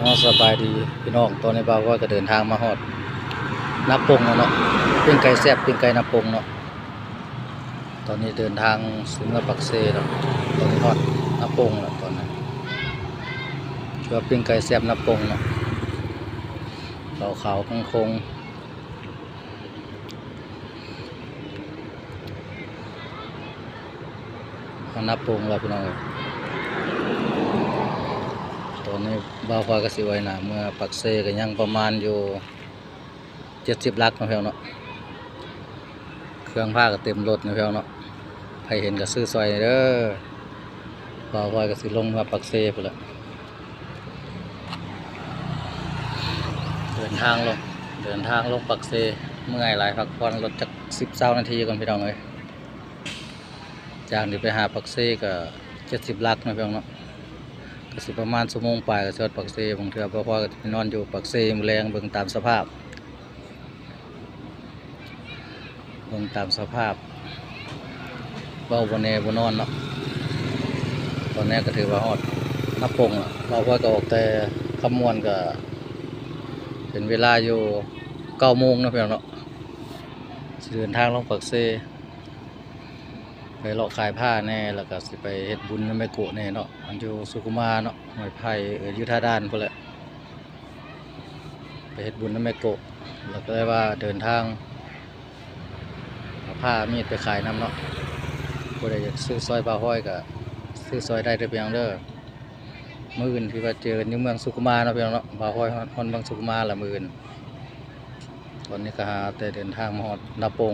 ເນາະ ສະບາຍດີພີ່ນ້ອງ, ຕອນນີ້ບ່າວພອຍກໍເດີນທາງມາຮອດນາປົງແລ້ວເນາະ. ປີ້ງໄກ່ແຊບ, ປີ້ງໄກ່ນາປົງເນາະ. ຕອນນີ້ເດີນທາງຊິເມືອປາກເຊແລ້ວ, ຕອນນີ້ຮອດນາປົງແລ້ວ. ຕອນນີ້ຄືວ່າປີ້ງໄກ່ແຊບນາປົງເນາະ, ເຂົ້າຂາວຄົງໆ. ຮອດນາປົງແລ້ວພີ່ນ້ອງເອີຍ. ຕອນນີ້ບ່າວພອຍກໍຊິໄຫວໜ້າເມືອປາກເຊ ກໍຍັງປະມານຢູ່ເຈັດສິບຫຼັກເນາະພີ່ນ້ອງເນາະ. ເຄື່ອງພາກໍເຕັມລົດເນາະພີ່ນ້ອງເນາະ. ໃຜເຫັນກໍຊື້ຊ່ອຍເດີ. ບ່າວພອຍກໍຊິລົງເມືອປາກເຊພຸ້ນແຫຼະ. ເດີນທາງລົງ, ເດີນທາງລົງປາກເຊ ເມື່ອຍຫຼາຍ, ພັກຜ່ອນລົດຈັກສິບ ຊາວນາທີກ່ອນພີ່ນ້ອງເອີຍ. ຈາກນີ້ໄປຫາປາກເຊກໍເຈັດສິບຫຼັກເນາະພີ່ນ້ອງເນາະ, ກໍຊິປະມານຊົ່ວໂມງປາຍກໍຊິຮອດປາກເຊ. ບາງເທື່ອບ່າວພອຍກໍໄປນອນຢູ່ປາກເຊມື້ແລງ, ເບິ່ງຕາມສະພາບ. ເບິ່ງຕາມສະພາບ, ເວົ້າບໍ່ແນ່ບໍ່ນອນເນາະ. ຕອນນີ້ກໍຖືວ່າຮອດນາປົງແລ້ວ. ບ່າວພອຍກໍອອກແຕ່ຄຳມ່ວນ, ກໍເປັນເວລາຢູ່ເກົ້າໂມງເນາະພີ່ນ້ອງເນາະ. ຊິເດີນທາງລົງປາກເຊ ໄປເລາະຂາຍຜ້າແດ່, ແລ້ວກໍຊິໄປເຮັດບຸນນຳແມ່ໂກະແດ່ເນາະ. ມັນຢູ່ສຸຂຸມາເນາະ, ຫ້ວຍໄຜ່, ເອີ ຢູ່ທ່າດ່ານພຸ້ນແຫຼະ. ໄປເຮັດບຸນນຳແມ່ໂກະ ແລ້ວກໍເລີຍວ່າເດີນທາງ ເອົາຜ້າມີດໄປຂາຍນຳເນາະ. ຜູ້ໃດຢາກຊື້ຊ່ອຍບ່າວພອຍກໍຊື້ຊ່ອຍໄດ້ເດີພີ່ນ້ອງເດີ. ມື້ອື່ນທີ່ວ່າເຈີກັນຢູ່ເມືອງສຸຂຸມາເນາະພີ່ນ້ອງເນາະ, ບ່າວພອຍຮອດ ຮອດເມືອງສຸຂຸມາແລ້ວມື້ອື່ນ. ຕອນນີ້ກໍຫາແຕ່ເດີນທາງມາຮອດນາປົງ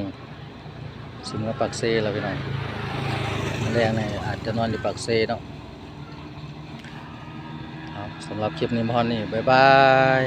ຊິເມືອປາກເຊແລ້ວພີ່ນ້ອງ. ມື້ແລງນີ້ອາດຈະນອນຢູ່ປາກເຊເນາະ. ເອົາ ສຳລັບຄລິບນີ້ມາຮອດນີ້ ບາຍບາຍ.